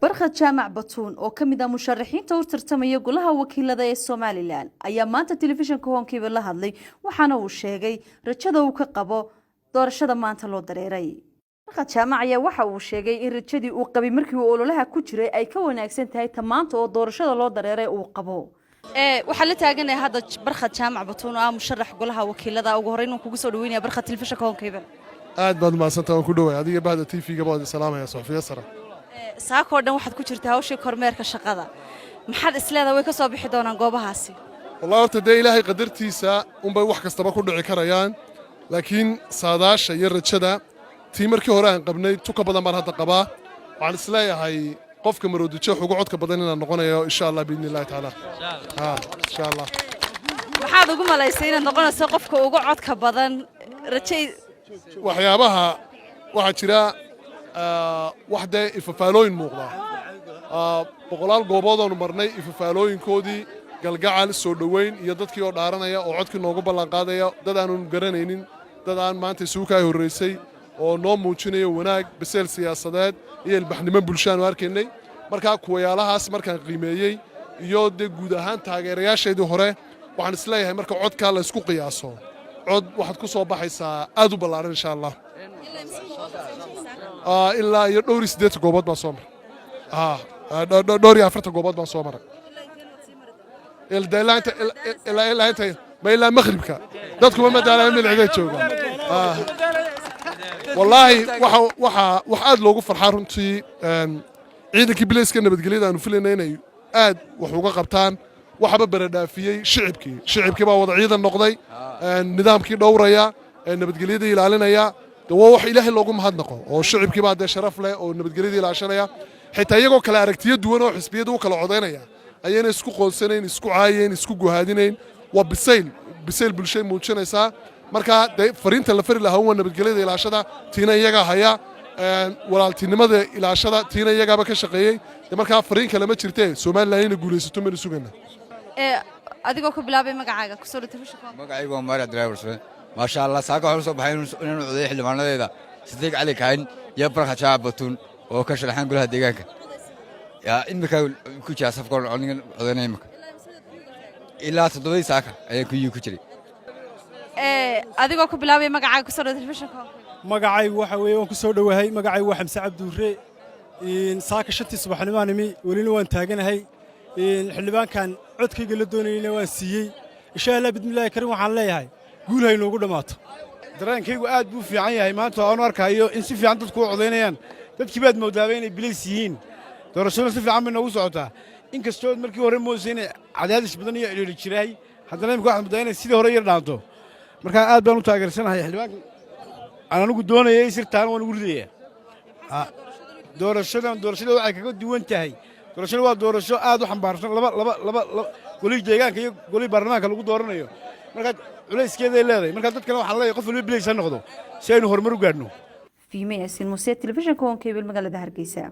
Barkhad Jaamac Batuun oo ka mid ah musharaxiinta u tartamaya golaha wakiilada ee Somaliland ayaa maanta telefishinka Horn Cable la hadlay, waxaana uu sheegay rajada uu ka qabo doorashada maanta loo dareeray. Barkhad Jaamac ayaa waxa uu sheegay in rajadii uu qabay markii uu ololaha ku jiray ay ka wanaagsan tahay ta maanta oo doorashada loo dareeray uu qabo. Waxaa la taaganahay hadda Barkhad Jaamac Batuun oo ah musharax golaha wakiilada. Ugu horreyn waan kugu soo dhaweynaya, Barkhad, telefishinka Horn Cable. Aad baad umahadsantaha, waan ku dhoway. Adiga bahda TV-ga baad salaamaya, suxufiya sare. Saakoo dhan waxaad ku jirtaa hawshii kormeerka shaqada. Maxaad isleedahay way ka soo bixi doonaan goobahaasi? Wallahi horta dee Ilaahay qadartiisa unbay wax kastaba ku dhici karayaan, laakiin saadaasha iyo rajada tii markii hore aan qabnay tu ka badan baan hadda qabaa. Waxaan isleeyahay qofka Maroodijeex ugu codka badan inaan noqonayo, insha Allah, biidni illahi tacaala, ha, insha Allah. Maxaad ugu malaysay inaad noqonayso qofka ugu codka badan rajay? Waxyaabaha waxaa jira wax dee ifafaalooyin muuqda. Boqolaal goobood oonu marnay, ifafaalooyinkoodii, galgacal, soo dhoweyn iyo dadkii oo dhaaranaya oo codkii noogu ballanqaadaya, dad aanu garanaynin, dad aan maanta isugu kaa horraysay oo noo muujinaya wanaag, biseel siyaasadeed iyo ilbaxnimo bulshaanu arkaynay. Markaa kuwayaalahaas markaan qiimeeyey iyo dee guud ahaan taageerayaashaydii hore, waxaan isleeyahay marka codkaa la isku qiyaaso, cod waxaad ku soo baxaysaa aad u ballaaran, insha Allah. Ilaa iyo dhowr iyo siddeetan goobood baan soo maray, 44 goobood baan soo maray ilaa inta ma ilaa maqribka. Dadkuma madaalaya, milciday joogaan. Wallaahi waxa waxa wax aad loogu farxaa runtii, ciidankii bilayska nabadgelyada aanu filayna inay aad wax uga qabtaan waxaba beredhaafiyey shicibkii. Shicibkii baa wada ciidan noqday, nidaamkii dhowraya, nabadgelyadii ilaalinaya. De waa wax Ilaahay loogu mahadnaqo oo shicibkii baa dee sharaf leh oo nabadgelyadii ilaashanaya, xitaa iyagoo kale aragtiyo duwan oo xisbiyada u kala codaynaya ayayna isku qoonsanayn, isku caayayn, isku guhaadinayn. Waa bisayl, bisayl bulshay muujinaysaa. Marka dee fariinta la fari lahaa waa nabadgelyada ilaashada, tiina iyagaa haya, walaaltinimada ilaashada, tiina iyagaaba ka shaqeeyey. De markaa fariin kale ma jirtee, Somaliland inay guulaysato maynu sugayna. Adigoo ku bilaabay magacaaga, kusoo dhow telefishinka. Magacaygu waa Maari Abdullahi Warsame. Maasha Allah, saaka waxaan u soo baxay inaanu codeeyo xildhibaanadeeda Sidiiq Cali Kaahin iyo Barkhad Jaamac Batuun oo ka sharaxan golaha deegaanka. Yaa imika ku jira safka ningan codeynaya imika. Ilaa 7dii saaka ayaan kuyii ku jiray. Adigoo ku bilaabay magacaaga, kusoo dhow telefishinka. Magacaygu waxa weeye, waan ku soo dhowahay, magacaygu waa Xamse Cabduure. Saaka 5tii subaxnimaan imi, welina waan taaganahay. Xildhibaankan codkayga la doonayeyna waan siiyey. Insha Allah, bidmillaahi karim, waxaan leeyahay guul hay noogu dhammaato. Dareenkaygu aad buu fiican yahay maanta oo aanu arkaayo in si fiican dadku u codaynayaan. Dadkii baad moodaaba inay bilays yihiin. Doorashaduna si fiican bay noogu socotaa, inkastoo markii hore moodaysa inay cadaadis badan iyo cidhiidhi jiray, haddana imika waxaad moodaa inay sidii hore yar dhaanto. Markaa aad baan u taageersanahay xildhibaankan aan anigu doonayay, sirtaana waan ugu ridaya. Doorashadan doorashada waxay kaga duwan tahay, doorashada waa doorasho aad u xambaarsan laba laba laba golihii deegaanka iyo golihii baarlamaanka lagu dooranayo. Markaa culayskeeday leedahay. Markaa dadkana waxaan leeyahay qof waliba bilays ha noqdo si aynu horumar u gaadhno. Fiime Yaasiin Muuse, telefishinka Horn Cable, magaalada Hargeysa.